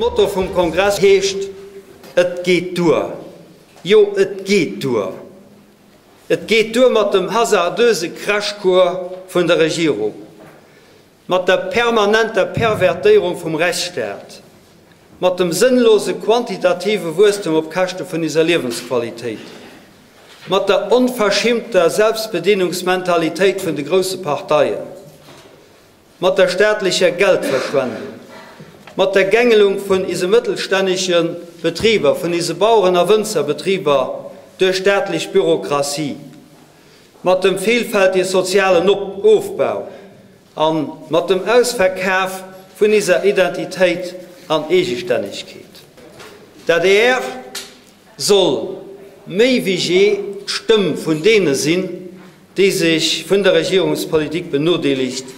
Motto vum Kongress heescht, Et geet duer! Jo, et geet duer! Et geet duer mat dem hasardöse Crashcours vun der Regierung, mat der permanenter Pervertéierung vum Rechtsstaat, mat dem sënnlose quantitative Wuesstem op Käschte vun iser Liewensqualitéit, mat der onverschimmter Selbstbedienungsmentalitéit vun de grousse Parteien, mat der staatlecher Geldverschwendung, mat der Gängelung vun ise mëttelstännege Betriber, vun ise Baueren a Wënzerbetriber duerch staatlech Bürokratie, mat dem vielfältige sozialen Ofbau a mat dem Ausverkaf vun iser Identitéit an Eegestännegkeet. D'adr soll méi wéi jee d'Stëmm vun deene sinn, déi sech vun der Regierungspolitik benodeelegt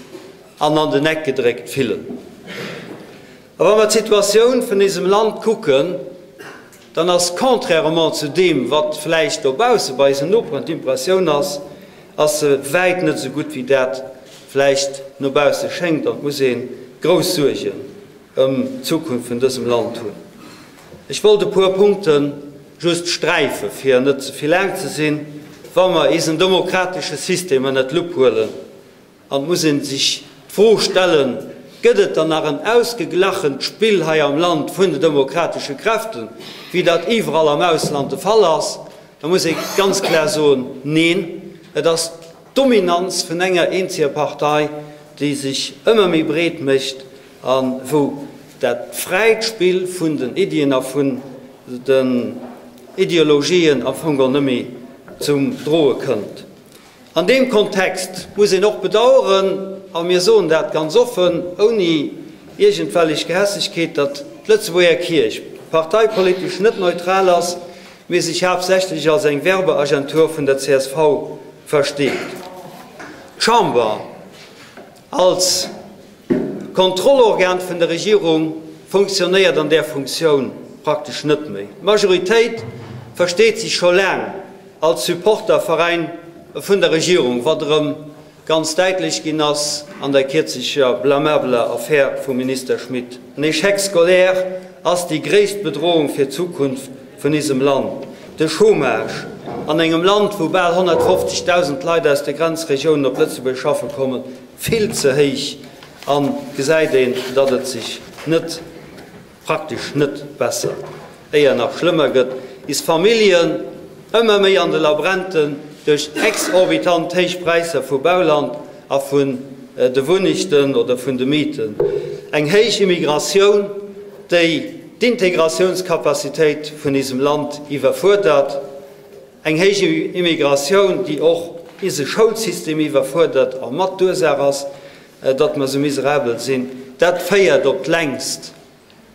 an an den Eck gedréckt fillen. A wa mer d'Situatioun vun isem Land kucken, dann ass, contrairement zu deem, wat vläicht dobausse bei isen Noperen d'Impressioun ass, ass se wäit net esou gutt, wéi dat vläicht no bausse schéngt. An et muss ee grouss Suergen ëm d'Zukunft vun dësem Land hunn. Ech wollt e puer Punkte just sträifen, fir net ze vill laang ze sinn. Wa mer eisen demokratesche System ënnert d'Lupp huelen, an et muss ee sech d'Fro stellen, Gëtt et dann nach en ausgeglachent Spill hei am Land vun de demokratesche Kräften, wéi dat iwwerall am Ausland de Fall ass? Da muss ee ganz klar soen, Neen, et ass d'Dominanz vun enger eenzeger Partei, déi sech ëmmer méi breet mécht a wou dat fräit Spill vun den Iddien a vun den Ideologien am Fong geholl net méi zum Droe kënnt. An deem Kontext muss een och bedauern, a mir soen dat ganz offen, ouni iergendwellech Gehässegkeet, datt d'Lëtzebuerger Kierch parteipolitesch net neutral ass, mee sech haaptsächlech als eng Werbeagentur vun der csv versteet. D'Chamber als Kontrollorgan vun der Regierung funktionéiert an där Funktioun praktesch net méi. D'Majoritéit versteet sech scho laang als Supporterveräin vun der Regierung, wat erëm ganz däitlech ginn ass an der kierzlecher blamabeler Affär vum Minister Schmit. Den Échec scolaire ass déi gréisst Bedrohung fir d'Zukunft vun isem Land. De Chômage an engem Land, wou bal 150.000 Leit aus de Grenzregiounen op Lëtzebuerg schaffe kommen, vill ze héich an gesäit een, datt et sech net, praktesch net bessert, éier nach schlëmmer gëtt, is Familljen ëmmer méi an de Labrenten duerch exorbitant héich Präisser vu Bauland a vun de Wunnechten oder vun de Mieten, eng héich Immigratioun, déi d'Integratiounskapazitéit vun isem Land iwwerfuerdert. Eng héich Immigratioun, déi och ise Schoulsystem iwwerfuerdert a mat d'Ursaach ass, datt mer esou miserabel sinn, dat féiert op d'längst,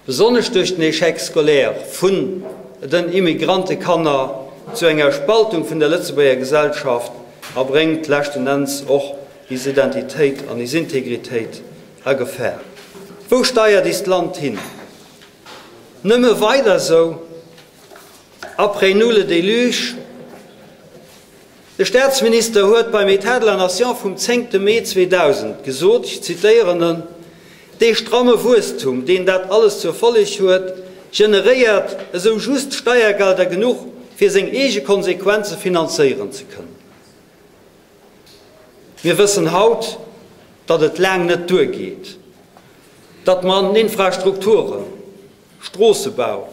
besonnesch duerch den Échec scolaire vun den Immigrantekanner, zu enger Spaltung vun der Lëtzebuerger Gesellschaft a bréngt leschten Enns och is Identitéit an is Integritéit a Gefar. Wou steiert ist Land hin? Nëmme weider esou? Après nous le déluge. De Staatsminister huet beim État de la Nation vum zéngte Mee 2000 gesot, ech zitéieren en, Dee stramme Wuesstum, deen dat alles zur Folleg huet, generéiert esou just Steiergelder genuch, fir seng eege Konsequenze finanzéieren ze kënnen. Mir wëssen haut, datt et laang net duergeet, datt mer an den Infrastrukturen, Stroossebau,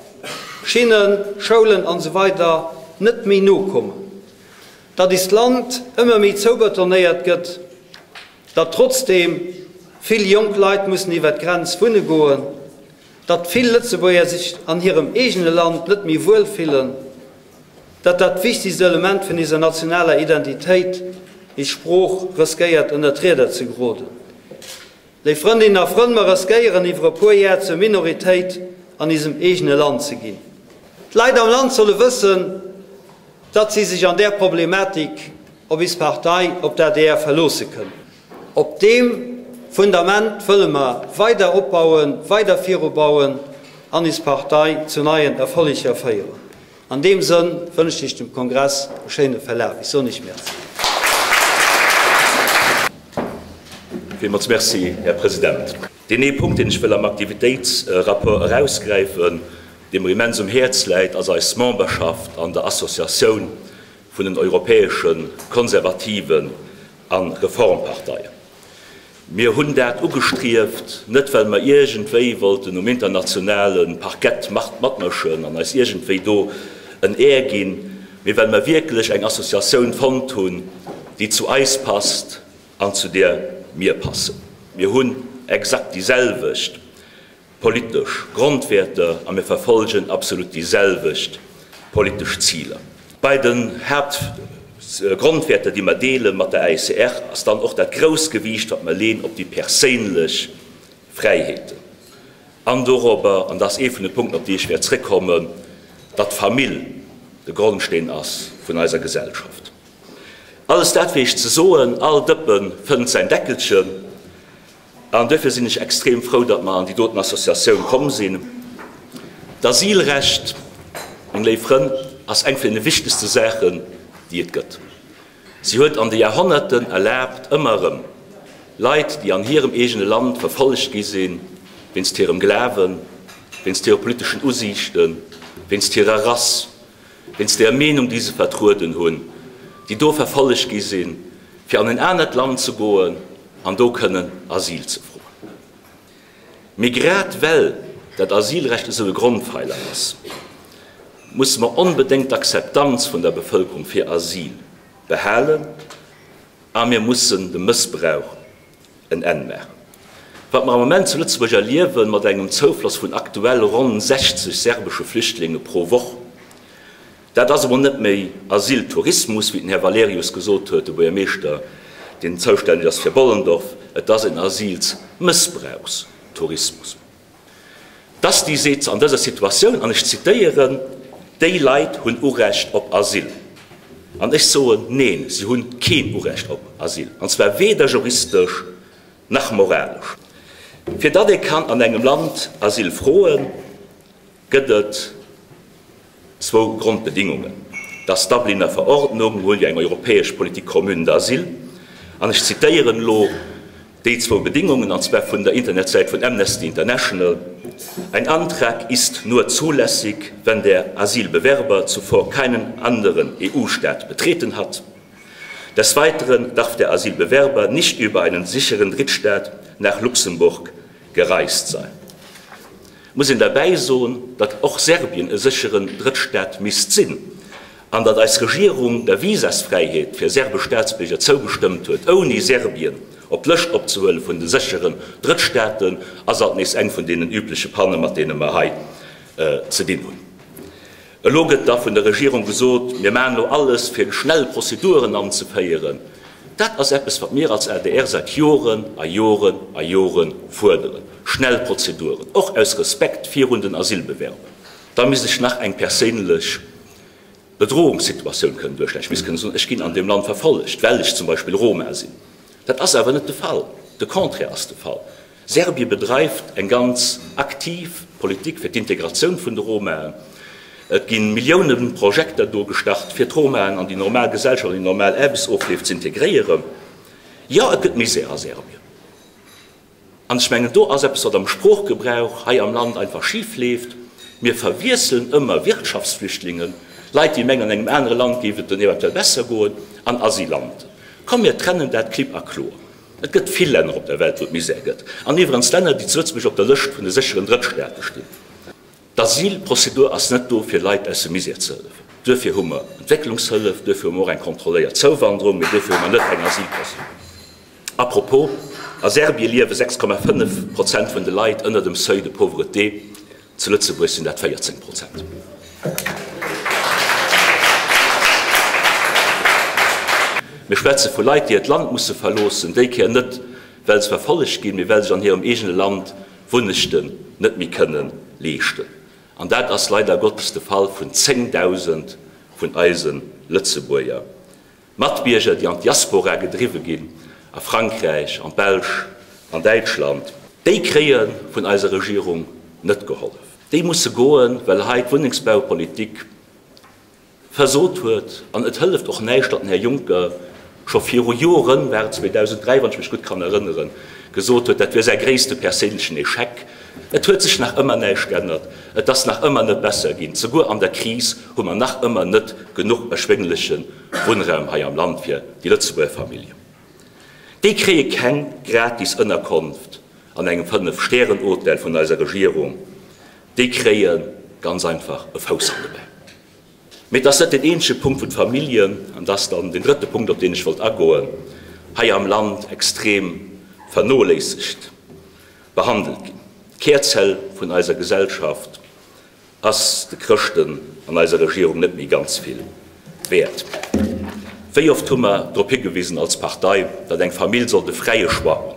Schinnen, Schoulen an esou weider net méi nokommen, datt eist Land ëmmer méi zoubetonéiert gëtt, datt trotzdeem vill jonk Leit mussen iwwer d'Grenz wunne goen, datt vill Lëtzebuerger sech an hirem eegene Land net méi wuel fillen, datt dat wichtegst Element vun eiser nationaler Identitéit, eis Sprooch, rëskéiert ënner d'Rieder ze geroden. Léif Frëndinnen a Frënn, mer riskéieren iwwer e puer Jar zur Minoritéit an isem eegene Land ze ginn. D'Leit am Land solle wëssen, datt si sech an där Problematik op is Partei, op d'ADR verloosse kënnen. Op deem Fundament wëlle mer weider opbauen, weider virubauen an is Partei zu neien Erfolleger féieren. An deem Sënn wënschen ech dem Kongress e schéine Verlaf. Ech soen Iech Merci. Villmools Merci, Här President. Deen ee Punkt, deen ech wëll am Aktivitéitsrapport erausgräifen, dee mer immens um Häerz läit, ass eis Memberschaft an der Associatioun vun den europäesche Konservativen a Reformparteien. Mir hunn dat ugestrieft, net well mer iergendwéi wollten um internationale Parkett matmëschen an eis iergendwéi do en Air ginn, mee well mer wierklech eng Associatioun fonnt hunn, déi zu eis passt an zu där mir passen. Mir hunn exakt déi selwecht politesch Grondwäerter a mir verfolgen absolut déi selwecht politesch Ziler. Bei den Haaptgrondwäerter, déi mer deele mat der AECR, ass dann och dat grousst Gewiicht, wat mer leen op déi perséinlech Fräiheeten an dorobber, an dat ass ee vun de Punkten, op déi ech wäert zréckkommen, datt d'Famill de Grondsteen ass vun eiser Gesellschaft. Alles dat fir Iech ze soen, all Dëppe fënnt säin Deckelchen. An duerfir sinn ech extrem frou, datt mer an déi doten Associatioun komm sinn. D'Asylrecht, meng léif Frënn, ass eng vun deene wichtegste Saachen, déi et gëtt. Si huet an de Jahrhonnerten erlaabt, ëmmer erëm Leit, déi an hirem eegene Land verfollegt gi sinn, wéinst hirem Glawen, wéinst hire politeschen Usiichten, wéinst hirer Rass, wéinst der Meenung, déi se vertrueden hunn, déi do verfollegt gi sinn, fir an en anert Land ze goen an do kënnen Asyl ze froen. Mee grad well dat Asylrecht esou e Grondpfeiler ass, musse mer onbedéngt d'Akzeptanz vun der Bevëlkerung fir Asyl behalen a mir mussen dem Mëssbrauch en Enn maachen. Wat mer am Moment zu Lëtzebuerg erliewen, mat engem Zoufloss vun aktuell ronn 60 serbesche Flüchtlinge pro Woch, Dat ass emol net méi Asyltourismus, wéi den Här Valerius gesot huet, de Buergermeeschter, deen zoustänneg ass fir Bollendorf, et ass en Asylsmëssbrauchstourismus. D'Asti seet an dëser Situatioun, an ech zitéieren, Déi Leit hunn Urecht op Asyl. An ech soen, Neen, si hunn keen Urecht op Asyl, an zwar weder juristesch nach moralesch. Fir datt ee kann an engem Land Asyl froen, gëtt et zwou Grondbedingungen, Dass d'Dubliner Verordnung, mir hunn jo eng europäesch Politique commune d'asile, an ech zitéieren elo déi zwou Bedingungen, an zwar vun der Internetsäit vun Amnesty International, Ein Antrag ist nur zulässig, wenn der Asylbewerber zuvor keinen anderen EU-Staat betreten hat. Des Weiteren darf der Asylbewerber nicht über einen sicheren Drittstaat nach Luxemburg gereist sein. Muss een derbäi soen, datt och Serbien e sécheren Drëttstaat misst sinn an datt eis Regierung der Visasfräiheet fir serbesch Staatsbierger zougestëmmt huet, ouni Serbien op d'Lëscht opzehuele vun de sécheren Drëttstaaten, ass alt nees eng vun deenen übleche Panne mat deene mer hei ze dinn hunn. Elo gëtt da vun der Regierung gesot, mir maachen elo alles, fir schnell Prozeduren anzeféieren. Dat ass eppes, wat mir als adr säit Joren a Joren a Jore fuerderen, schnell Prozeduren, och aus Respekt virun den Asylbewerber. Da misst ech nach eng perséinlech Bedrohungssituatioun kënnen duerstellen. Ech misst kënnen soen, ech ginn an deem Land verfollegt, well ech zum Beispill Roma sinn. Dat ass awer net de Fall. De Contraire ass de Fall. Serbie bedreift eng ganz aktiv Politik fir d'Integratioun vun de Romaen. Et gi Millioune Projekter do gestart, fir d'Romaen an déi normal Gesellschaft, an déi normal Aarbechtsofleef z'integréieren. Jo, et gëtt Misär a Serbien. An ech mengen, do ass eppes, wat am Sproochgebrauch hei am Land einfach schif leeft. Mir verwiesselen ëmmer Wirtschaftsflüchtlingen, Leit, déi mengen, an engem anere Land géif et den eventuell besser goen, an Asylanten. Komm, mir trennen dat klipp a kloer. Et gëtt vill Länner op der Welt, wou et Misär gëtt, an iwwerens Länner, déi zu Lëtzebuerg op der Lëscht vun de sécheren Drëttstaate stinn. D'Asylprozedur ass net do, fir Leit aus dem Misär ze hëllefen. Duerfir hu mer Entwécklungshëllef, duerfir hu mer och eng kontrolléiert Zouwanderung, mee duerfir hu mer net eng Asylprozedur. À propos, A Serbie liewe 6,5 Prozent vun de Leit ënner dem Seuil de pauvreté. Zu Lëtzebuerg sinn dat 14 Prozent. Mir schwätze vu Leit, déi hiert Land musse verloossen, déi Kéier net, well se verfollegt ginn, mee well sech an hirem eegene Land Wunnechten net méi kënne leeschten. An dat ass leider Gottes de Fall vun 10.000 vun eise Lëtzebuerger. Matbierger, déi an d'Diaspora gedriwwe ginn, a Frankräich, an d'Belsch, an Däitschland, déi kréie vun eiser Regierung net gehollef. Déi musse goen, well hei d'Wunnengsbaupolitik versot huet. An et hëlleft och näischt, datt den Här Juncker scho viru Joren, war et 2003, wann ech mech gutt kann erënneren, gesot huet, dat wier säi gréisste perséinlechen Echec. Et huet sech nach ëmmer näischt geännert, et ass nach ëmmer net besser ginn. Souguer an der Kris hu mer nach ëmmer net genuch erschwéngleche Wunnraum hei am Land fir déi Lëtzebuerger Familljen. Déi kréie keng gratis Ënnerkonft an engem Fënnef-Stären-Hotel vun eiser Regierung, déi kréie ganz einfach e Fouss an de Bäin. Mee et ass net deen eenzege Punkt, wou d'Familljen, an dat ass dann deen drëtte Punkt, op deen ech wollt agoen, hei am Land extrem vernoléissegt behandelt ginn. D'Kärzell vun eiser Gesellschaft ass de Chrëschten an eiser Regierung net méi ganz vill wäert. Wéi oft hu mer drop higewisen als Partei, datt eng Famill soll de fräie Choix hunn,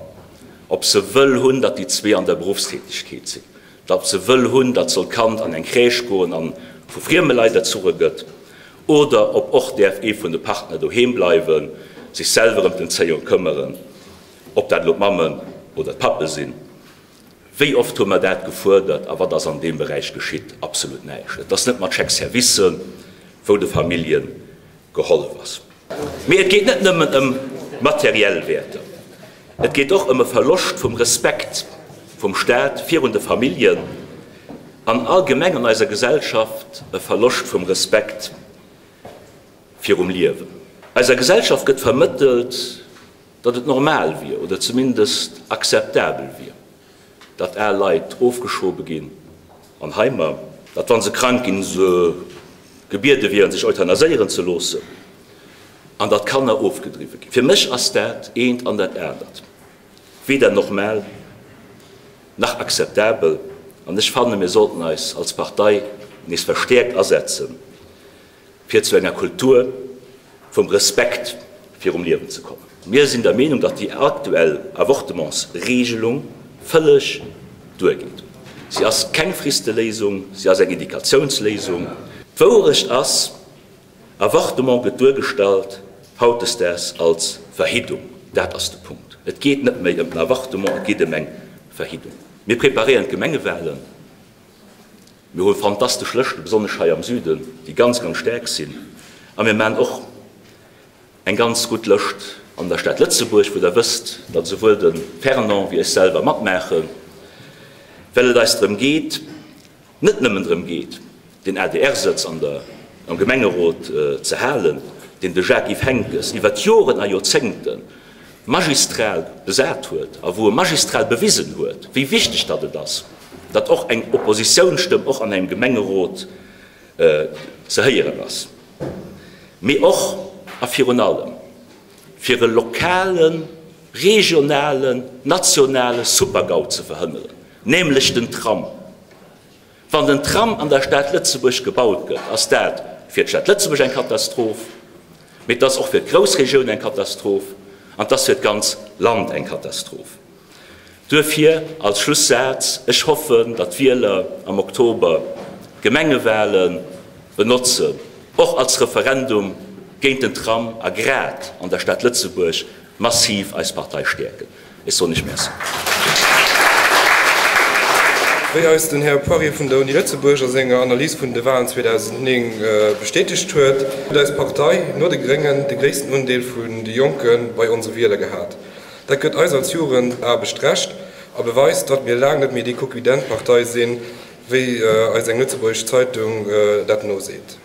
ob se wëll hunn, datt déi zwee an der Beruffstätegkeet sinn, datt se wëll hunn, datt soll d'Kand an eng Crèche goen an vu frieme Leit erzuche gëtt, oder ob och däerf ee vun de Partner doheem bleiwen, sech selwer ëm d'Enzéiung këmmeren, ob dat elo d'Mammen oder d'Pappe sinn. Wéi oft hu mer dat gefuerdert a wat ass an deem Beräich geschitt? Absolut näischt. Et ass net mat Chèque-servicen, wou de Famillje gehollef ass. Mee et geet net nëmmen ëm materiell Wäerter, et geet och ëm e Verloscht vum Respekt vum Staat virun de Familljen an allgemeng an eiser Gesellschaft e Verloscht vum Respekt virum Liewen. Eiser Gesellschaft gëtt vermëttelt, datt et normal wier oder zumindest akzeptabel wier, datt al Leit ofgeschobe ginn an Heimer, datt wa se krank ginn, se gebiede wieren, sech euthanaséieren ze loossen an datt Kanner ofgedriwwe ginn. Fir mech ass dat eent an dat anert weder normal nach akzeptabel an ech fanne mir sollten eis als Partei nees verstäerkt asetzen, fir zu enger Kultur vum Respekt virum Liewen ze kommen. Mir sinn der Meenung, datt déi aktuell Avortementsregelung vëlleg duergeet. Si ass keng Fristeléisung, si ass eng Indikatiounsléisung. D'Wouerecht ass, Avortement gëtt duergestallt hautdesdaags als Verhiddung. Dat ass de Punkt. Et geet net méi ëm den Avortement, et geet ëm eng Verhiddung. Mir preparéieren d'Gemengewahlen. Mir hu fantastesch Lëschten, besonnesch hei am Süden, déi ganz, ganz staark sinn. A mir maachen och eng ganz gutt Lëscht an der Stad Lëtzebuerg, wou Der wësst, datt esouwuel de Fernand wéi ech selwer matmaachen, well et eis drëm geet, net nëmmen drëm geet, den ADR-Sëtz an der, am Gemengerot ze halen, deen de Jacques-Yves Henckes iwwer Joren a Joerzéngte magistral besat huet a wou e magistral bewisen huet, wéi wichteg datt et ass, datt och eng Oppositiounsstëmm och an engem Gemengerot ze héieren ass, mee och a virun allem fir e lokalen, regionalen, nationale Super-GAU ze verhënneren, nämlech den Tram. Wann den Tram an der Stad Lëtzebuerg gebaut gëtt, ass dat fir d'Stad Lëtzebuerg eng Katastroph, mee et ass och fir d'Groussregioun eng Katastroph an et ass fir d'ganz Land eng Katastroph. Duerfir als Schlussaz, Ech hoffen, datt d'Wieler am Oktober d'Gemengewale benotzen, och als Referendum géint den Tram a grad an der Stad Lëtzebuerg massiv eis Partei stäerken. Ech soen Iech Merci. Wéi eis den Här Poirier vun der Uni Lëtzebuerg a senger Analys vun de Walen 2009 bestätegt huet, huet eis Partei no de Gréngen de gréissten Undeel vun de Jonke bei onse Wieler gehat. Dat gëtt eis als Jugendaarbecht Recht a beweist, datt mir laang net méi déi Coquident-Partei sinn, wéi eis eng lëtzebuergesch Zeitung dat noseet.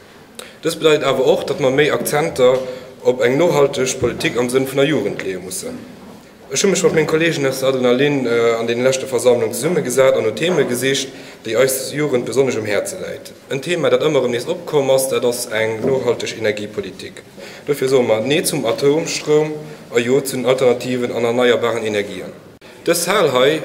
Dëst bedeit awer och, datt mer méi Akzenter op eng nohalteg Politik am Sënn vun der Jugend leeë mussen. Ech hu mech mat menge Kolleegen aus der Adrenalin an deene leschte Versammlungen zesummegesat an no Theme gesicht, déi eis Jugend besonnesch um Häerze läit. En Thema, dat ëmmer erëm nees opkomm ass, dat ass eng nohalteg Energiepolitik. Dofir soe mer Nee zum Atomstroum a Jo zu den alternativen an erneierbaren Energien. Dës Hal hei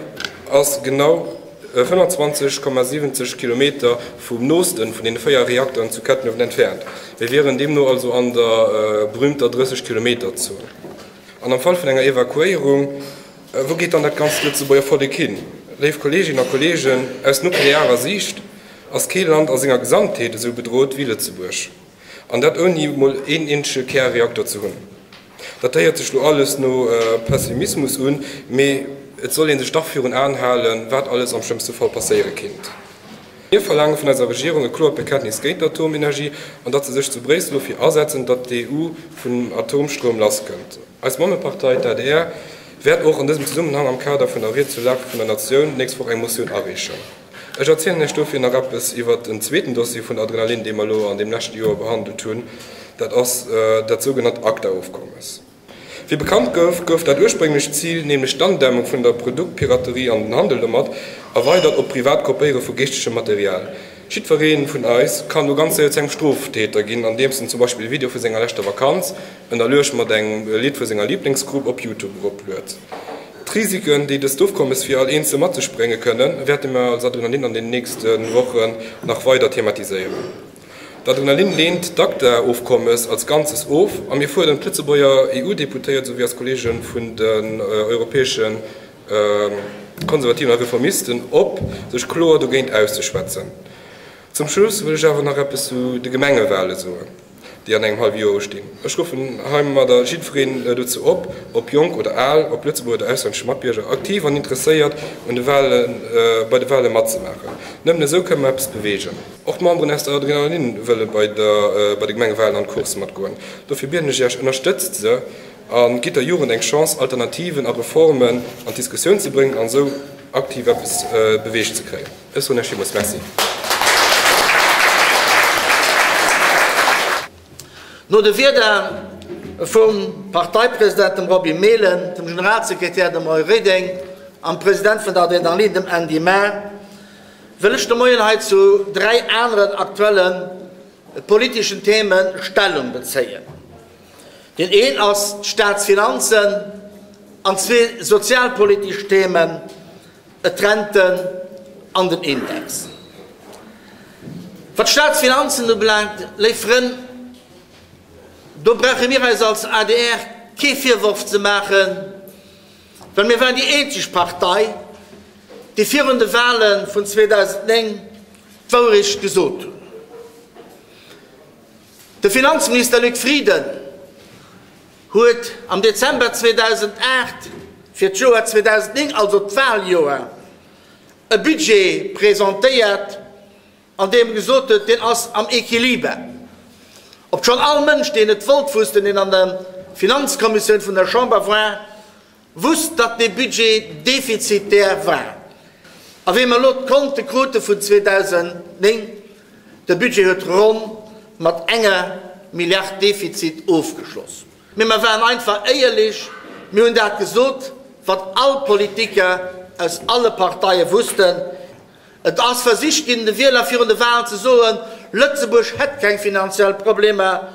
ass genau 25,70 Kilometer vum noosten vun deene 4 Reakteren zu Cattenom entfernt. Mir wieren deemno also an der berühmter 30 Kilometer Zon. An am Fall vun enger Evakuéierung, wou geet dann dat ganzt Lëtzebuerger Vollek hin? Léif Kolleeginnen a Kolleegen, aus nuklearer Siicht ass kee Land a senger Gesamtheet esou bedrot wéi Lëtzebuerg. An dat ouni mol een eenzege Kärreaktor ze hunn. Dat héiert sech lo alles no Pessimismus un, mee et soll ee sech dach virun Aen halen, wat alles am schlëmmste Fall passéiere kinnt. Mir verlaange vun eiser Regierung e kloert Bekenntnis géint d'Atomenergie an datt se sech zu Bréissel dofir asetzen, datt d'EU vun Atomstroum lass kënnt. Eis Mammepartei, d'ADR. Wäert och an dësem Zesummenhang am Kader vun der Ried zur Lag vun der Natioun d'nächst Woch eng Motioun areechen. Ech erzielen Iech dofir nach eppes iwwert en zweeten Dossier vun Adrenalin, dee mer elo an deem leschte Joer behandelt hunn, dat ass dat sougenannt ACTA-Ofkommes. Wéi bekannt gouf, gouf dat ursprénglecht Zil, nämlech d'Andämmung vun der Produktpiraterie an den Handel domat, erweidert op privat Kopéiere vu geeschtegem Material. Jiddweree vun eis kann elo ganz séier zu engem Stroftäter ginn, andeems en zum Beispill e Video vu senger leschter Vakanz, ënnerluecht mat engem Lidd vu senger Liblingsgrupp, op Youtube eropluet. D'Risiken, déi dëst Ofkommes fir all Eenzel mat sech brénge kënnen, wäerte mir als Adrenalin an den nächste Wochen nach weider thematiséieren. D'Adrenalin leent d'ACTA-Ofkommes als Ganzes of a mir fuerderen d'Lëtzebuerger EU-Deputéiert souwéi eis Kolleege vun den europäesche Konservativen a Reformisten op, sech kloer dogéint auszeschwätzen. Zum Schluss wëll ech awer nach eppes zu de Gemengewale soen, déi an engem hallwe Joer ustinn. Ech ruffen heimadder jiddwereen dozou op, ob jonk oder al, ob Lëtzebuerger oder auslännesche Matbierger, aktiv an interesséiert un de Wale bei de Wale matzemaachen. Nëmmen esou kënne mer eppes beweegen. Och d'Memberen aus der Adrenalin wëlle bei de Gemengewalen an d'Course matgoen. Dofir bieden ech Iech, ënnerstëtzt se a gitt der Jugend eng Chance, Alternativen a Reformen an d'Diskussioun ze bréngen an esou aktiv eppes beweegt ze kréien. Ech soen Iech villmools Merci. No de Wierder vum Parteipresident, dem Roby Mehlen, dem Generalsekretär, dem Roy Reding, an President vun der Adrenalin, dem Andy Maar, wëll ech de Moien hei zu 3 aneren aktuelle politeschen Theme Stellung bezéien. Deen een ass d'Staatsfinanzen an zwee sozialpolitesch Themen, d'Renten an den Index. Wat d'Staatsfinanzen ubelaangt, léif Frënn, do brauche mir eis als adr kee Virworf ze maachen, well mir waren déi eenzeg Partei, déi virun de Wahle vun 2009 d'Wourecht gesot hunn. De Finanzminister Luc Frieden huet am Dezember 2008 fir d'Joer 2009, also d'Wahljoer, e Budget presentéiert, an deem e gesot huet, deen ass am Equiliber. Obschonn all Mënsch, deen et wollt wussten, deen an der Finanzkommissioun vun der Chamber war, Wusst, datt dee Budget defizitär war. A wéi mer elo d'Konte krute vun 2009, de Budget huet ronn mat enger Milliard Defizit ofgeschloss. Mee mer waren einfach éierlech, mir hunn dat gesot, wat all Politiker aus alle Parteie wussten. Et ass versicht ginn, de Wieler virun de Walen ze soen, Lëtzebuerg hätt keng finanziell Problemer,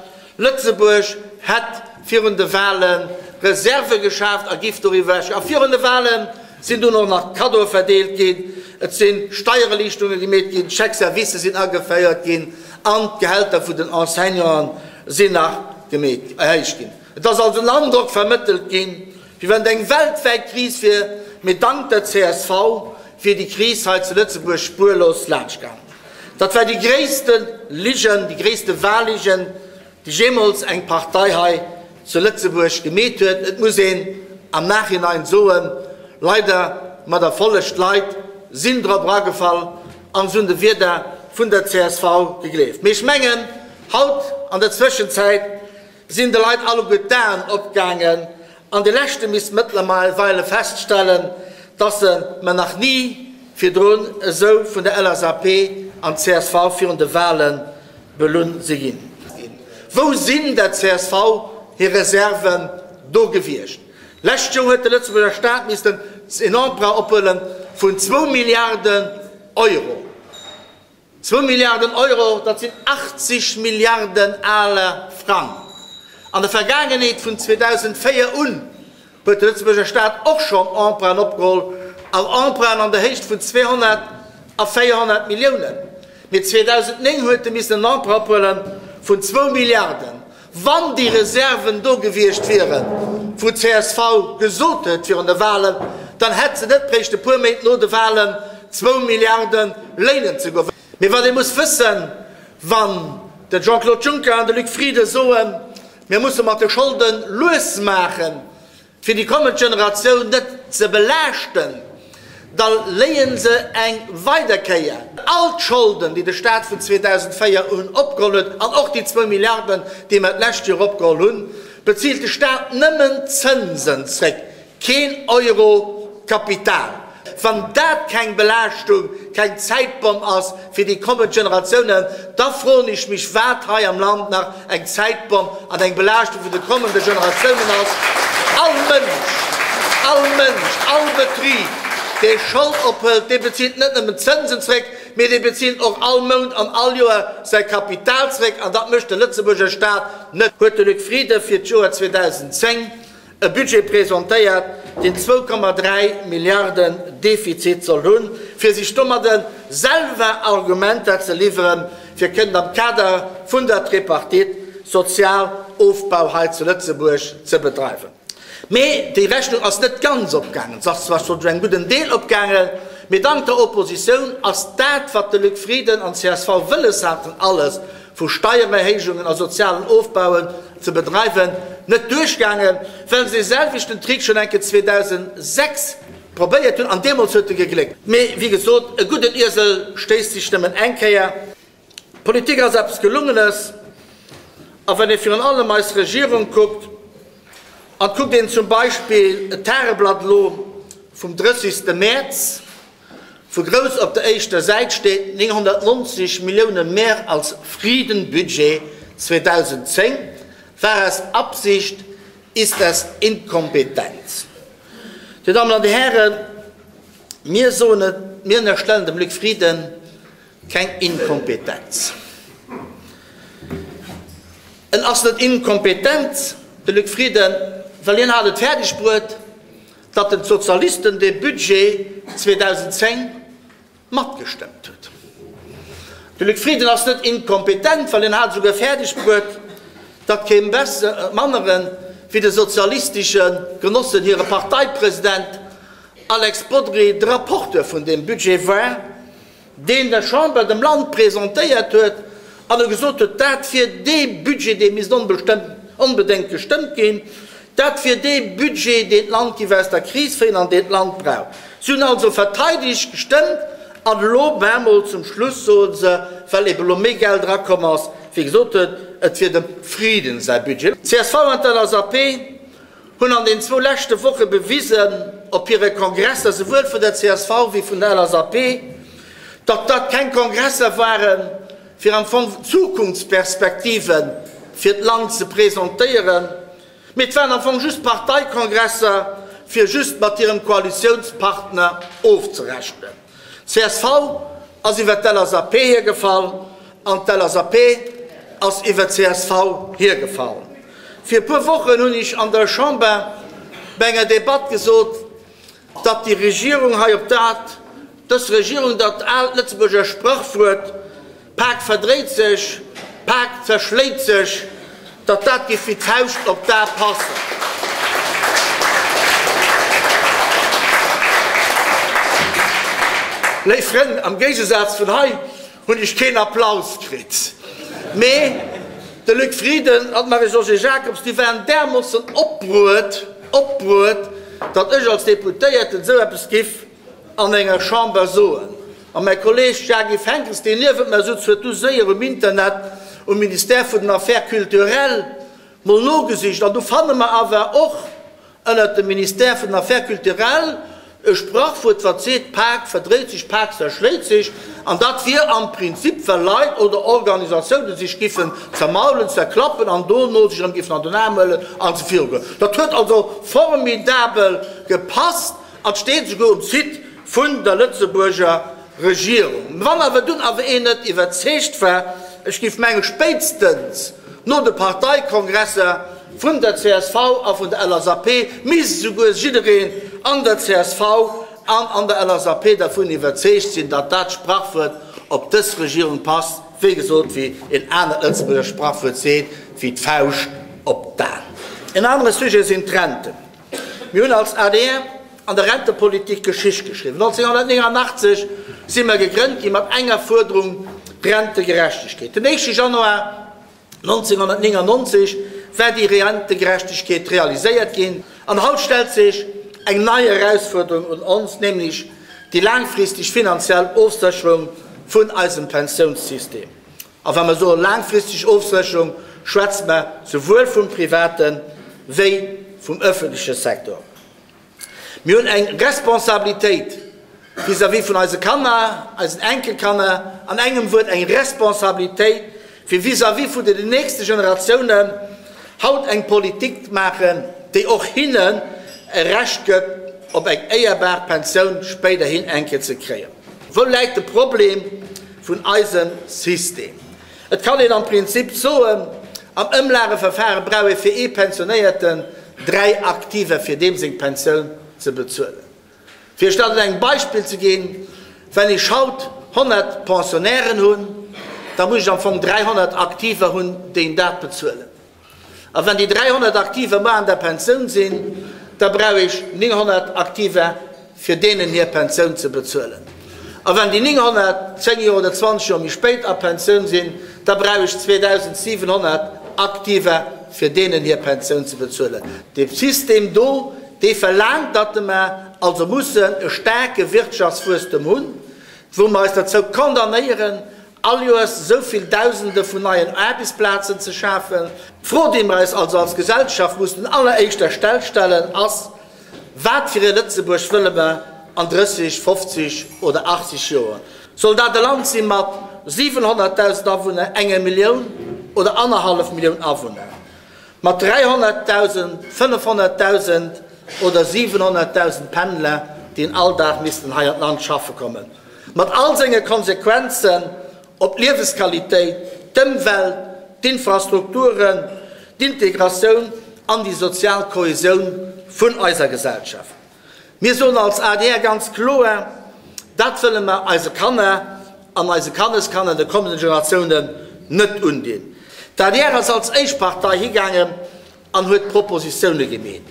Lëtzebuerg hätt virun de Wale Reserve geschaaft a giff doriwwer ewech. A virun de Wale sinn dunn och nach Kaddoe verdeelt ginn, et si Steiererliichterunge gemeet ginn, Chèque-servicë sinn ageféiert ginn an d'Gehälter vun den Enseignanten sinn nach gemeet, erhéicht ginn. Et ass also en Androck vermëttelt ginn, wéi wann et eng weltwäit Kris wier, mee dank der csv wier déi Kris hei zu Lëtzebuerg spuerlos laanschtgaangen. Dat war déi gréisste Ligen, déi gréisste Wahlligen, déi jeemools eng Partei hei zu Lëtzebuerg gemeet huet. Et muss een am Nachhinein soen, leider mat Erfolleg, d'Leit sinn drop eragefall an se hunn de Wierder vun der csv gegleeft. Mee ech mengen, haut an der Zwëschenzäit sinn de Leit alleguer d'Aen opgaangen an de leschte misst mëttlerweile feststellen, dass se mer nach ni virdrun esou vun der LSAP an csv virun de Wale belunn si ginn. Wou sinn der csv hir Reserven do gewiescht? Lescht Joer huet de Lëtzebuerger Staat missten en Emprunt ophuele vun zwou Milliarden Euro. Zwou Milliarden Euro, dat sinn 80 Milliarden ale Frang. An der Vergaangenheet, vun 2004 un, huet de Lëtzebuerger Staat och schonn Emprunten opgeholl, an Emprunten an der Héicht vun 200 a 400 Milliounen. Mee 2009 huet e missen en Emprunt ophuele vun zwou Milliarden. Wann déi Reserven do gewiescht wieren, wou csv gesot huet virun de Wahlen, dann hätt se net bréicht e puer Méint no de Wahlen zwou Milliarde léinen ze goen. Mee wat ee muss wëssen, wann de Jean-Claude Juncker an de Luc Frieden soen, mir musse mat de Scholde lues maachen, Fir déi kommend Generatioun net ze belaaschten, da léien se eng weider Kéier all d'Scholden, déi de Staat vun 2004 un opgeholl huet, an och déi zwou Milliarden, déi mer d'lescht Joer opgeholl hunn, bezilt de Staat nëmmen d'Zënsen zréck. Keen Euro Kapital. Wann dat keng Belaaschtung, keng Zäitbomm ass fir déi kommend Generatiounen, da froen ech mech, wat hei am Land nach eng Zäitbomm an eng Belaaschtung vun de kommende Generatiounen ass. All Mënsch, all Mënsch, all Betrib, dee Schold ophëlt, dee bezilt net nëmmen d'Zënsen zréck, mee dee bezilt och all Mount an all Joer säi Kapital zréck. An dat mécht de Lëtzebuerger Staat net. Huet de Luc Frieden fir d'Joer 2010 e Budget presentéiert, deen 2,3 Milliarden Defizit soll hunn, fir sech domadde selwer Argumenter ze liwweren, fir kënnen am Kader vun der Tripartite Sozialofbau hei zu Lëtzebuerg ze bedreiwen. Mee déi Rechnung ass net ganz opgaangen. Se ass zwar schonn zu engem gudden Deel opgaangen, mee dank der Oppositioun ass dat, wat de Luc Frieden an csv wëlles haten, alles vu Steiererhéijungen a sozialen Ofbauen ze bedreiwen, net duerchgaangen, well se dee selwechten Trick schonn eng Kéier 2006 probéiert hunn an deemools huet e gegléckt. Mee wéi gesot, e gudden Iesel stéisst sech nëmmen eng Kéier. Politik ass eppes Gelungenes a wann ee virun allem eis Regierung kuckt, an et kuckt een zum Beispill d'Tageblatt elo vum 30. Mäerz, Wou grouss op der éischter Säit steet, 990 Millioune mehr als Frieden-Budget 2010, war es Absicht, ist es Inkompetenz. Dir Dammen an Dir Hären, mir soen et, mir ënnerstellen dem Luc Frieden keng Inkompetenz. En ass net inkompetent, de Luc Frieden, well hien hat et fäerdeg bruet, datt den d'Sozialisten dee Budget 2010 matgestëmmt huet. De Luc Frieden ass net inkompetent, well en hat esouguer fäerdeg bruet, datt kee mannere wéi de sozialistesche Genossen hire Parteipresident Alex Bodry de Rapporteur vun deem Budget war. deen der Chamber, dem Land presentéiert huet an e gesot huet, dat wier dee Budget, dee misst onbedéngt gestëmmt ginn, dat wier dee Budget, deen d'Land géif aus der Kris féieren an deen d'Land brauch. Si hunn also verteidegt gestëmmt an elo bemol zum Schluss soe se, well ebe elo méi Geld erakomm ass, wéi gesot huet, et wier dem Frieden säi Budget. D'CSV an d'LSAP hunn an den zwou leschte Woche bewisen op hire Kongresser, souwuel vun der csv wéi vun der LSAP, datt dat keng Kongresser waren, fir am Fong Zukunftsperspektive fir d'Land ze presentéieren, mee et waren am Fong just Parteikongresser, fir just mat hirem Koalitiounspartner ofzerechnen. Csv ass iwwer d'LSAP hiergefall an d'LSAP ass iwwer csv hiergefall. Fir e puer Wochen hunn ech an der Chamber bei enger Debatt gesot, datt déi Regierung hei op dat dës Regierung dat aalt Lëtzebuerger Sprachwuert D'Pak verdréit sech, d'Pak zerschléit sech, datt dat giff wéi d'Fauscht op d'A passen. Léif Frënn, am Géigesaz vun hei hunn ech keen Applaus kritt, mee de Luc Frieden an d'Marie-Josée Jacobs, déi waren därmoossen opbruet, opbruet, datt ech als Deputéierten esou eppes giff an enger Chamber soen. A mäi Kolleeg Jagi Fenkens, deen niewent mer sutz, huet du séier um Internet um Ministère vun den Affaires culturelles mol nogesicht. An du fanne mer awer och ënnert dem Ministère vun den Affaires culturelles e Sprachwuert, wat seet, D'Pak verdréit sech, d'Pak zerschléit sech. An dat wier am Prinzip, well Leit oder Organisatiounen sech giffen zermaulen, zerklappen an dono sech erëm giffen an den Aarm huelen a se virugoen. Dat huet also formidabel gepasst. An steet esouguer um Site vun der Lëtzebuerger Regierung. Wann awer dunn awer een net iwwerzeegt war, ech géif mengen spéitstens no de Parteikongresser vun der csv a vun der LSAP, misst esouguer jiddereen an der csv an an der LSAP dervun iwwerzeegt sinn, datt dat Sprachwuert op dës Regierung passt, wéi gesot, wéi een anert Lëtzebuerger Sprachwuert seet, wéi d'Fauscht op d'An. En anere Sujet sinn d'Renten. Mir hunn als adr an der Rentepolitik Geschicht geschriwwen. 1989 si mer gegrënnt gi mat enger Fuerderung, Rentegerechtegkeet. Den éischte Januar 1999 war déi Rentegerechtegkeet realiséiert ginn. An haut stellt sech eng nei Erausfuerderung un ons, nämlech déi laangfristeg finanziell Ofsécherung vun eisem Pensiounssystem. A wa mer soe laangfristeg Ofsécherung, schwätze mer souwuel vum private wéi vum öffentleche Sektor. Mir hunn eng Responsabilitéit vis-à-vis vun eise Kanner, eisen Enkelkanner, an engem Wuert eng Responsabilitéit, fir vis-à-vis vun den nächste Generatiounen haut eng Politik maachen, déi och hinnen e Recht gëtt, op eng éierbar Pensioun spéiderhin eng Kéier ze kréien. Wou läit de Problem vun eisem System? Et kann een am Prinzip soen, am Ëmlageverfahre brauch ee fir ee Pensionéierten 3 Aktiver, fir deem seng Pensioun ze bezuelen. Fir Iech dat un engem Beispill ze ginn, Wenn ech haut 100 Pensionnairen hunn, da muss ech am Fong 300 Aktiver hunn, déi dat bezuelen. A wenn déi 300 Aktiver muer an der Pensioun sinn, da brauch ech 900 Aktiver, fir deenen hir Pensioun ze bezuelen. A wenn déi 900 zéng Joer oder 20 Joer méi spéit a Pensioun sinn, da brauch ech 2.700 Aktiver, fir deenen hir Pensioun ze bezuelen. Dee System do, dee verlaangt, datt mer also mussen e staarke Wirtschaftswuesstem hunn, wou mer eis derzou condamnéieren, all Joers esou vill Dausende vun neien Aarbechtsplazen ze schafen. D'Fro, déi mer eis also als Gesellschaft mussen un alleréischter Stell stellen, ass, Wat fir e Lëtzebuerg wëlle mer an 30, 50 oder 80 Joer? Soll dat e Land si mat 700.000 Awunner, enger Millioun oder annerhallef Millioun Awunner, mat 300.000, 500.000 oder 700.000 Pendler, déi all Dag missten hei an d'Land schaffe kommen, mat all senge Konsequenzen op d'Liewesqualitéit, d'Ëmwelt, d'Infrastrukturen, d'Integratioun an déi sozial Kohäsioun vun eiser Gesellschaft. Mir soen als adr ganz kloer, Dat wëlle mer eise Kanner an eise Kanneskanner, de kommenden Generatiounen net undinn. D'adr ass als éischt Partei higaangen an huet Propositioune gemeet.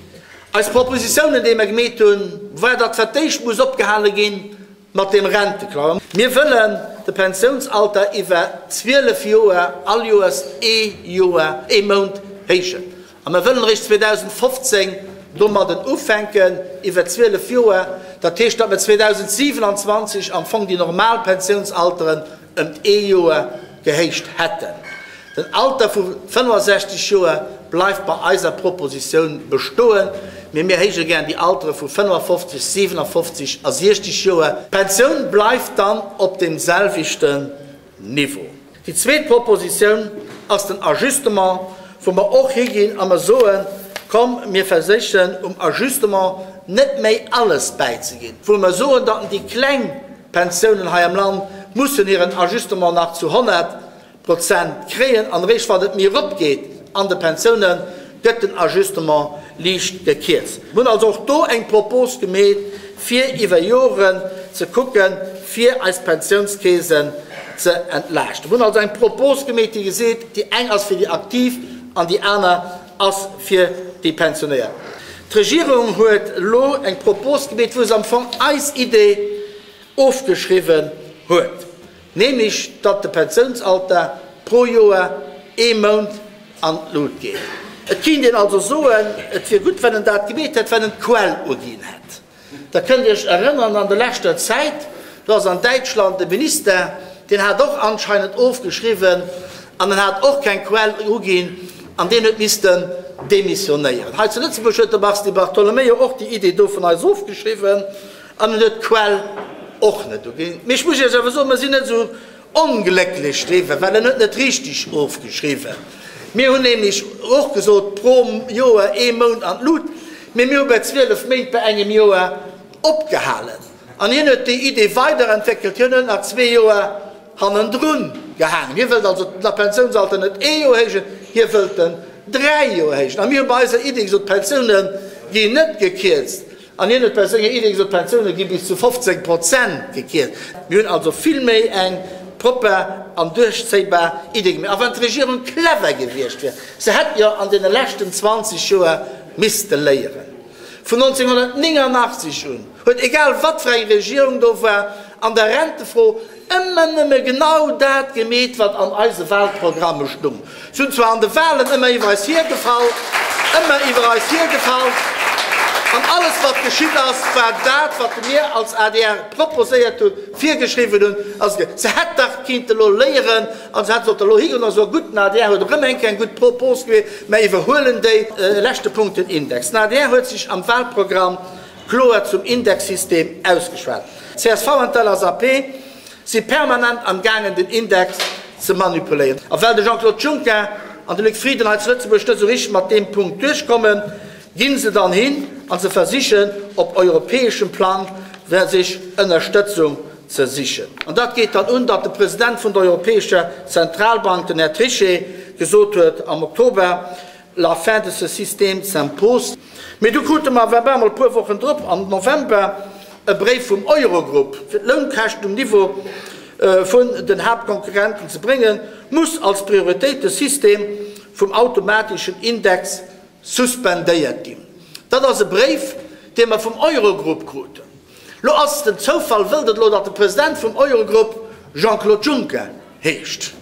Eis Propositiounen, déi mer gemeet hunn, war, datt fir d'éischt muss opgehale ginn mat deem Renteklau. Mir wëllen de Pensiounsalter iwwer 12 Joer all Joers ee Joer, ee Mount héijen. A mer wëllen eréischt 2015 domadden ufänken, iwwer 12 Joer. Dat heescht, datt mer 2027 am Fong déi normal Pensiounsalteren ëmt ee Joer gehéicht hätten. Den Alter vu 65 Joer bleift bei eiser Propositioun bestoen, mee mir héije gär déi Altere vu 55, 57 a 60 Joer. D'Pensioun bleift dann op deem selwechten Niveau. Déi zweet Propositioun ass den Ajustement, wou mer och higinn a mer soen, Komm, mir versichen um Ajustement net méi alles bäizeginn, wou mer soen, datt déi kleng Pensiounen hei am Land mussen hiren Ajustement nach zu 100 Prozent kréien an eréischt wann et méi erop geet an de Pensiounen, gëtt den Ajustement liicht gekierzt. Mir hunn also och do eng Propos gemeet, fir iwwer Joren ze kucken, fir eis Pensiounskeesen ze entlaaschten. Mir hunn also eng Propos gemeet, déi geseet, déi eng ass fir déi Aktiv an déi aner ass fir déi Pensionéiert. D'Regierung huet elo eng Propos gemeet, wou se am Fong eis Idee ofgeschriwwen huet. Nämlech datt de Pensiounsalter pro Joer ee Mount an d'Lut geet. Et kinnt een also soen, et wier gutt, wann en dat gemeet hätt, wann en d'Quell uginn hätt. Der kënnt Iech erënneren, an der leschter Zäit, do ass an Däitschland e Minister, deen hat och anscheinend ofgeschriwwen an en hat och keng Quell uginn an deen huet missten demissionéieren. Hei zu Lëtzebuerg huet de Mars Di Bartolomeo och déi Idee do vun eis ofgeschriwwen. An en huet d'Quell och net uginn. Mee ech muss Iech awer soen, mer sinn net esou onglécklech driwwer, well en huet net richteg ofgeschriwwen. Mir hunn nämlech och gesot, pro Joer ee Mount an d'Lut, mee mir hu bei 12 Méint bei engem Joer opgehalen. An hien huet déi Idee weiderentwéckelt, hien huet nach zwee Joer hannendrun gehaangen. Hie wëllt also den Pensiounsalter net ee Joer héijen, hie wëllt en dräi Joer héijen. A mir hu bei eiser Idee gesot, d'Pensioune ginn net gekierzt. An hien huet bei senger Idee gesot, d'Pensioune gi bis zu 15 Prozent gekierzt. Mir hunn also vill méi eng propper an duerchzéibar Idee gemaach. A wann d'Regierung clever gewiescht wier, se hätt jo an deene leschten 20 Joer misste léieren. Vun 1989 un huet, egal wat fir eng Regierung do war, an der Rentefro Ëmmer nëmme genau dat gemeet, wat an eise Wahlprogramme stung. Se hunn zwar an de Wahlen ëmmer iwwer eis hiergefall, ëmmer iwwer eis hiergefall, an alles, wat geschitt ass, war dat, wat mir als adr proposéiert hunn, virgeschriwwen hunn. Also, se hätt dach kinnte elo léieren a se hätt sollte elo higoen a soen, Gutt, den adr huet erëm eng Kéier eng gutt Propos gemeet, mer iwwerhuelen déi. E leschte Punkt, den Index. Den adr huet sech am Wahlprogramm. kloer zum Indexsystem ausgeschwat. Csv an d'LSAP si permanent am gaangen den Index ze manipuléieren. A well de Jean-Claude Juncker an de Luc Frieden hei zu Lëtzebuerg net esou richteg mat deem Punkt duerchkommen, ginn se dann hin a se versichen op europäeschem Plang sech Ënnerstëtzung ze sichen. An dat geet dann un, datt de President vun der Europäescher Zentralbank, den Här Trichet, gesot huet am Oktober, La fin de ce système s'impose. Mee du krute mer awer bal mol e puer Wochen drop, am November, e Bréif vum Eurogrupp, Fir d'Lounkäschten um Niveau vun den Haaptkonkurrenten ze bréngen, muss als Prioritéit de System vum automateschen Index suspendéiert ginn. Dat ass e Bréif, dee mer vum Eurogrupp kruten. Lo ass, den Zoufall wëllt et elo, datt de President vum Eurogrupp Jean-Claude Juncker heescht.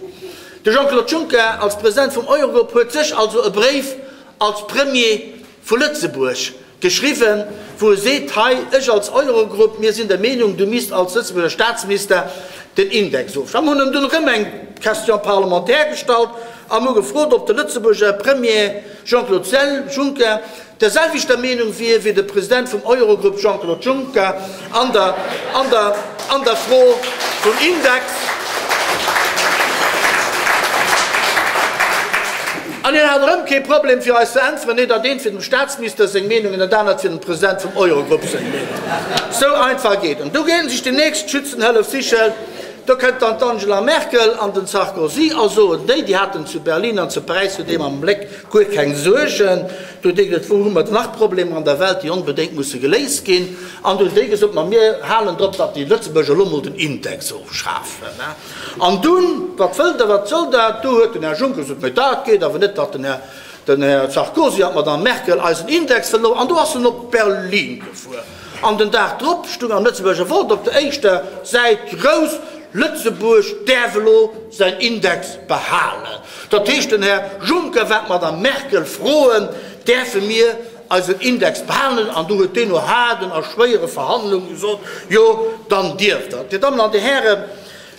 De Jean-Claude Juncker als President vum Eurogrupp huet sech also e Bréif als Premier vu Lëtzebuerg geschriwwen, wou e seet, hei, ech als Eurogrupp, mir sinn der Meenung, du misst als Lëtzebuerger Staatsminister den Index ofschafen. Mir hunn em dunn erëm eng Question parlementaire gestallt an hu gefrot, ob de Lëtzebuerger Premier Jean-Claude Juncker der selwechter Meenung wier wéi de President vum Eurogrupp Jean-Claude Juncker an der an der an der Fro vum Index. An hien hat erëm kee Problem fir eis ze äntweren, nee dat eent fir dem Staatsminister seng Meenung an dat anert fir dem President vum Eurogrupp seng Meenung. Sou einfach geet. An du geet en sech déi nächst Schützenhëllef sichen. Do kënnt dann d'Angela Merkel an den Sarkozy a soen, déi, déi haten zu Berlin an zu Paräis zu deem am Bléck guer keng Suergen. Do huet dee gesot, wou hu mer nach Problemer an der Welt, déi onbedéngt musse geléist ginn? An do hunn déi gesot, ma mir halen drop, datt déi Lëtzebuerger elo mol den Index ofschafen. An dunn, wat wëllt Der, wat soll dat? Du huet den Här Juncker gesot, mä dat geet awer net, datt den Här, den Här Sarkozy an d'Madame Merkel eisen Index wëllen of. An do ass en op Berlin gefuer. An den Dag drop stung am Lëtzebuerger Wort op der éischter Säit grouss, Lëtzebuerg däerf elo säin Index behalen. Dat heescht, den Här Juncker war d'Madame Merkel froen, däerfe mir eisen Index behalen? An du huet deen no haarden a schwéiere Verhandlunge gesot, Jo, dann dierft Der. Dir Dammen an Dir Hären,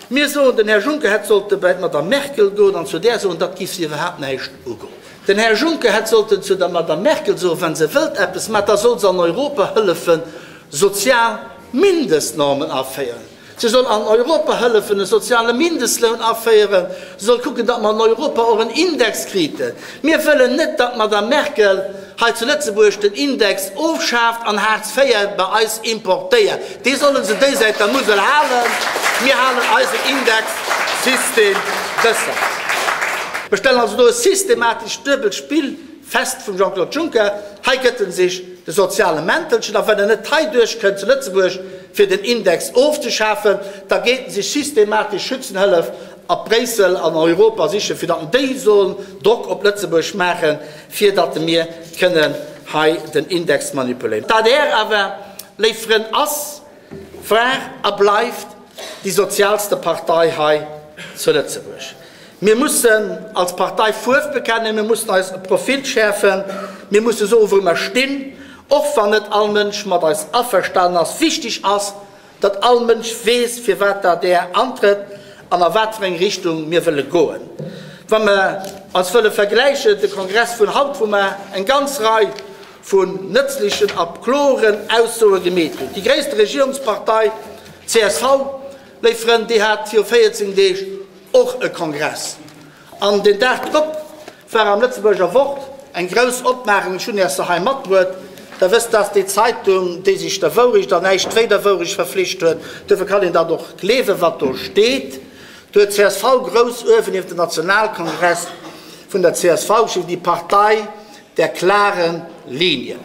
mir soen, den Här Juncker hätt sollte bei d'Madame Merkel goen an zu där soen, dat giff si iwwerhaapt näischt ugoen. Den Här Juncker hätt sollten zu der Madame Merkel soen, wa se wëllt eppes maachen, da soll se an Europa hëllefen, sozial Mindestnormen aféieren. Se soll an Europa hëllefen, e soziale Mindestloun aféieren. Se soll kucken, datt mer an Europa och en Index kriten. Mir wëllen net, datt d'Madame Merkel hei zu Lëtzebuerg den Index ofschaaft an Hartz IV bei eis importéiert. Dee solle se déisäit der Musel halen. Mir halen eisen Indexsystem besser. Mir stellen also do e systematescht duebelt Spill fest vum Jean-Claude Juncker. Hei gëtt en sech de soziale Mäntelchen, a wann en net hei duerchkënnt zu Lëtzebuerg, fir den Index ofzeschafen, da geet en sech systematesch Schützenhëllef a Bréissel an Europa sichen, fir datt déi sollen Drock op Lëtzebuerg maachen, fir datt mir kënnen hei den Index manipuléieren. D'adr awer, léif Frënn, ass, war a bleift déi sozialste Partei hei zu Lëtzebuerg. Mir mussen als Partei Fuerf bekennen, mir mussen eis Profil schäerfen, mir musse soen, wou mer stinn, och wann net all Mënsch mat eis averstanen ass. Wichteg ass, datt all Mënsch weess, firwat d'ADR antrëtt an a wat fir eng Richtung mir wëlle goen. Wa mer eis wëlle vergläichen, de Kongress vun haut, wou mer eng ganz Rei vun nëtzlechen a kloren Aussoe gemeet hunn. Déi gréisste Regierungspartei, csv, léif Frënn, déi hat viru 14 Deeg och e Kongress. An deen Dag drop war am Lëtzebuerger Wort eng grouss Opmaachung, ech hunn Iech se hei matbruet, Der wësst, dass déi Zeitung, déi sech der Wourecht an näischt wéi der Wourecht verflicht huet, duerfir kann een dat och gleewen, wat do steet. Do huet csv grouss uewen iwwer den Nationalkongress vun der csv geschriwwen, Die Partei der klaren Linie.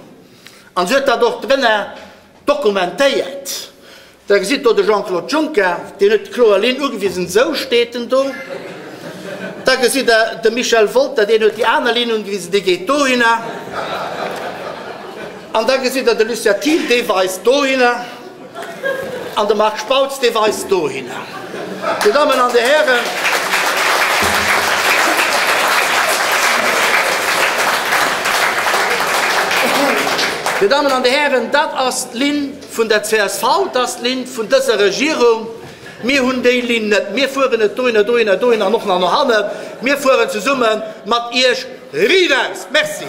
An se huet dat och drënner dokumentéiert. Der gesitt do de Jean-Claude Juncker, deen huet d'kloer Linn ugewisen, esou steet en do. Da gesitt Der de Michel Wolter, deen huet déi aner Linn ugewisen, dee geet dohinner. An da gesitt Der de Lucien Thiel, dee weist dohinner. An de Marc Spautz, dee weist dohinner. Dir Dammen an Dir Hären, Dir Dammen an Dir Hären, dat ass d'Linn vun der csv, dat ass d'Linn vun dëser Regierung. Mir hunn déi Linn net. Mir fueren net dohinner, dohinner, dohinner an och nach no hannen. Mir fueren zesumme mat Iech riichtaus. Merci.